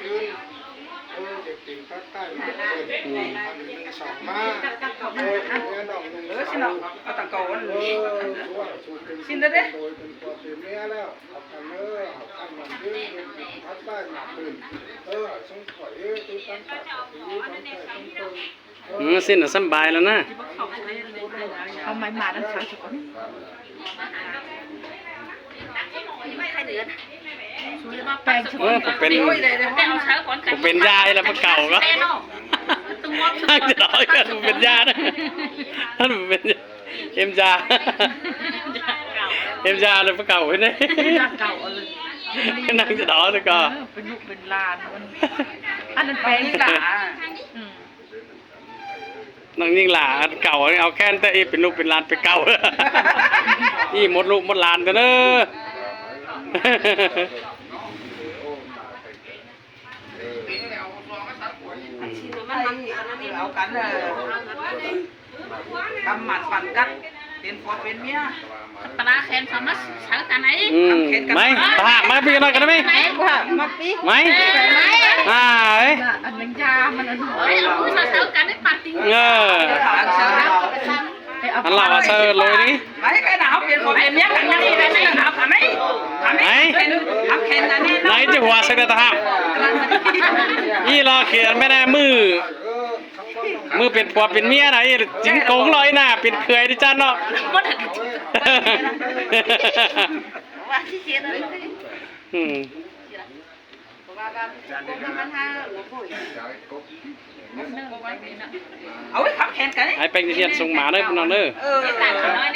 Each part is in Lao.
ຄືນ ເອີ ຢາກເປັນພາກໃຕ້ມາເພິ່ນ ອືມ ອັນໜຶ່ງສອງມາ ເອີ ເອົາແມ່ນ້ອງໜຶ່ງ ເອີ ສາມ ຊິເນາະ ເອົາຕັ້ງເກົ່າ ເອີ ຊິນເດ້ ເປັນຜົວເປັນເມຍແລ້ວ ເອົາກັນເດີ ເອົາກັນມັນເດີ ເປັນພາກໃຕ້ມາເພິ່ນ ເອີ ສົງຂ້ອຍເອີ ຄືກັນປາກກັນຢູ່ກັນແທ້ກັນເພິ່ນ ອືມ ສິ້ນສຳບາຍແລ້ວນະ ເອົາໄມ້ມານຳເຂົາຊະກ່ອນ ແປງຊະກ່ອນ ເອີ ຜູ້ເປັນ ຜູ້ເປັນຍາຍແລ້ວ ຜູ້ເກົ່າກໍ ນາງຈະດອຍກໍຜູ້ເປັນຍານະ ທ່ານຜູ້ເປັນ ເອັມຢາ ເອັມຢາແລ້ວ ຜູ້ເກົ່າເຫັນເດ້ ນາງຈະດອຍແລ້ວກໍ ເອີ ເປັນລູກເປັນຫຼານມັນ ອັນນັ້ນແປງສາ ອືມ ນາງຍິງຫຼ້າເກົ່າ ເອົາແຄ້ນແຕ່ອີເປັນລູກເປັນຫຼານໄປເກົ່າ ອີໝົດລູກໝົດຫຼານເດີ ເອົາກັນເດີ ກຳໝັດປັນກັນ ເປັນຜົວເປັນເມຍ ຕະລາແຂນສາມາດ ເອົາກັນໄດ້ ອືມ ໄມ້ ຕາຫາກ ມາພີ່ນ້ອງກັນໄດ້ໄໝ ໄມ້ ມາພີ່ ໄມ້ ອ່າ ເອີຍ ອັນນັ້ນຢາມັນ ເອີຍ ເອົາມືເຊົາກັນໄດ້ປາດຕິ ເອີ ອັນລາວເຊີໂລຍນີ້ ໄມ້ ໄມ້ ເຮົາເປັນຜົວເປັນເມຍກັນນີ້ໄດ້ໄໝ ເອົາໄມ້ ໄມ້ ເປັນ ເອົາແຂນອັນນີ້ ໄມ້ຈະຫົວໃສ່ຕາຫາກ ອີຫຼໍ່ຂຽນແມ່ນແນ່ ມື້ ມື້ເປັນຜົວເປັນເມຍນະ ຈິງກົງລອຍໜ້າເປັນເຂືອຍດິຈັ່ນເນາະ ອືມ ເອົາໄວ້ຂັບແຂ່ງກັນ ໃຫ້ແປງຮຽນສົ່ງມາເດີພີ່ນ້ອງເດີ ເອີ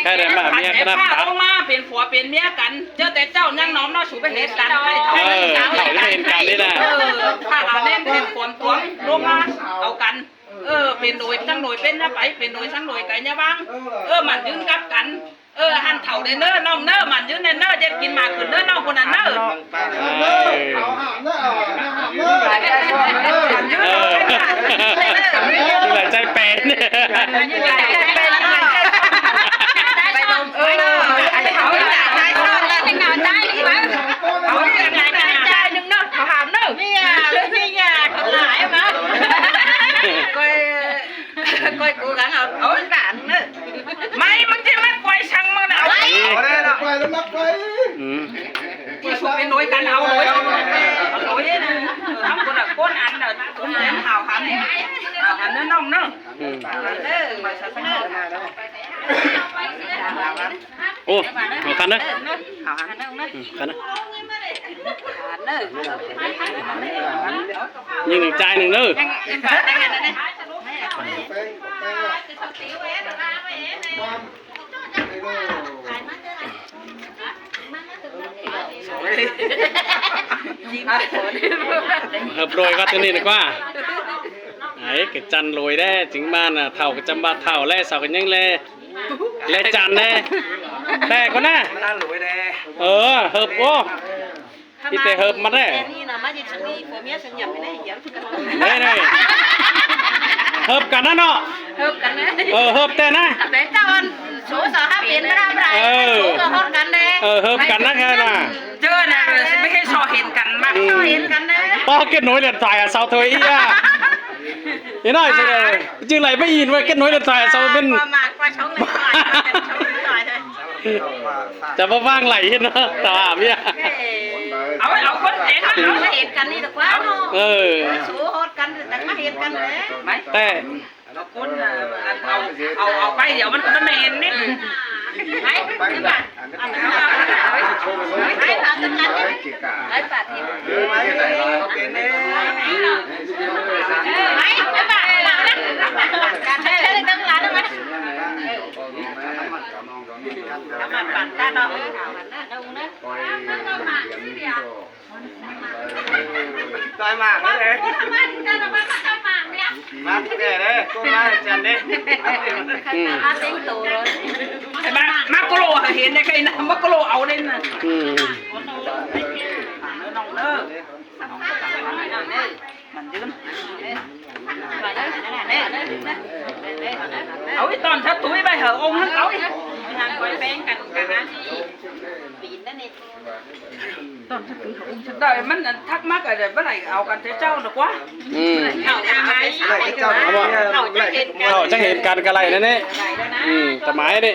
ໃຫ້ໄດ້ມາເມຍກັນນະ ພາລົງມາເປັນຜົວເປັນເມຍກັນ ເຈີແຕ່ເຈົ້າຍັງໜອມເນາະ ສູໄປເຮັດການໃຫ້ເຂົາ ເອີ ເຂົາໄປເຮັດການນີ້ນະ ເອີ ພາອາແນມເຮັດຄວາມຕວງລົງມາເອົາກັນ ເອີ ເປັນໂດຍຈັ່ງໂດຍເປັນນະໄປ ເປັນໂດຍຈັ່ງໂດຍໄກຍະວາງ ເອີ ໝັ້ນຍືນກັບກັນ ເອີ ຫັ້ນເຖົ້າເດີເນີ ນ້ອງເນີ ໝັ້ນຍືນແນ່ເນີ ເຮັດກິນໝາກຂຶ້ນເດີ ນ້ອງຜູ້ນັ້ນເນີ ເອີ ເອີ ໃຈແປນ ໃຈແປນ ເອີ ເອົາ ເອົາ ເອົາ ເອົາ ເອົາ ເອົາ ເອົາ ເອົາ ໜຶ່ງເນາະ ເຂົາຫາມເນາະ ເມຍ ເມຍ ເຂົາຫຼາຍມາ ຂ້ອຍ ຂ້ອຍກູກັນເອົາ ເອົາ ຫຼານເນາະ ໄມ້ ມຶງຊິມາກວຍຊັງມຶງນະ ເອົາ ເອົາໄດ້ລະ ກວຍລະມັກໄປ ອືມ ອີສຸເປັນໂດຍກັນເອົາໂດຍ ເອົາໂດຍ ທຳຄົນລະຄົນ ອັນນະ ຄົນແຖມຫາວຫັນ ຫາວຫັນເດີນ້ອງເດີ ອືມ ເດີ ໂອ້ ເອົາຄັນເດີ ເອົາຄັນເດີ ອືມ ຄັນເດີ ຍິງໜຶ່ງຈ່າຍໜຶ່ງເດີ ເຮີບໂລຍກໍຕົວນີ້ດີກວ່າ ໄອ້ກະຈັນໂລຍແດ່ ຈຶ່ງມານະ ເຖົ້າກະຈຳວ່າເຖົ້າແລ ສາວກະຍັງແລ ແລຈັນແດ່ ແຕ່ກ່ອນນະ ເອີ ເຮີບ ໂອ້ ມີແຕ່ເຮີບມາແດ່. ນີ້ ເຮີບກັນນະເນາະ ເຮີບກັນນະ ເອີ ເຮີບແຕ່ນະ ແຕ່ເຈົ້າອັນ ໂສສາຫາເປັນບໍ່ໄດ້ບໍ່ໄດ້ ເອີ ໂສກໍຮອດກັນແດ່ ເອີ ເຮີບກັນນະ ແຄ່ນະ ເຈີນະ ຊິໄປເຮັດຊໍເຫັນກັນ ມັກຊໍເຫັນກັນແດ່ ປ້າ ເກັດນ້ອຍເຫຼືອດຕາຍອະ ສາວເທີຍອີ່ອະ ອີນ້ອຍ ຈຶ່ງໄຫຼໄປອີກວ່າເກັດນ້ອຍເລືອດຕາຍ ເຊົາເປັນ ຈະບໍ່ວ່າງໄຫຼເນາະ ຕາເມຍ ເອົາ ເອົາຄົນເຫັນ ເຮົາເຫັນກັນນີ້ດອກວ່າເນາະ ເອີ ໂສຮອດກັນ ຈັ່ງມາເຫັນກັນແຫຼະ ແຕ່ ເອົາ ເອົາໄປ ດຽວມັນ ມັນບໍ່ເຫັນນີ້ ໄປ ຂຶ້ນມາ ຕ່ອຍໝາກເລີຍ ມາແກ່ເດ້ ກົນມາຈັນເດ້ ອືມ ມາ ມາໂກໂລເຫັນໄດ້ ໃຄນະ ມາໂກໂລເອົາເດ້ນະ ອືມ ນ້ອງເດີ ມັນຢືນ ເອົາອີ່ຕອນທັດຕຸ້ຍໄປເຫີອົງຫັ້ນເອົາອີ່ ນາງຄອຍແບ່ງກັນກັນນະ ປີນນັ້ນນີ້ ຕອນທັດຕຸ້ຍເອົາອົງທັດໄດ້ ມັນທັກມາກໍໄດ້ບໍ່ໄດ້ເອົາກັນແຕ່ເຈົ້າດອກວ່າ ອືມ ເອົາໄດ້ ເອົາໄດ້ ເອົາໄດ້ ເອົາຈັກເຫັນກັນກໍໄດ້ນັ້ນແຫຼະ ອືມ ຕະໝາຍເດ້.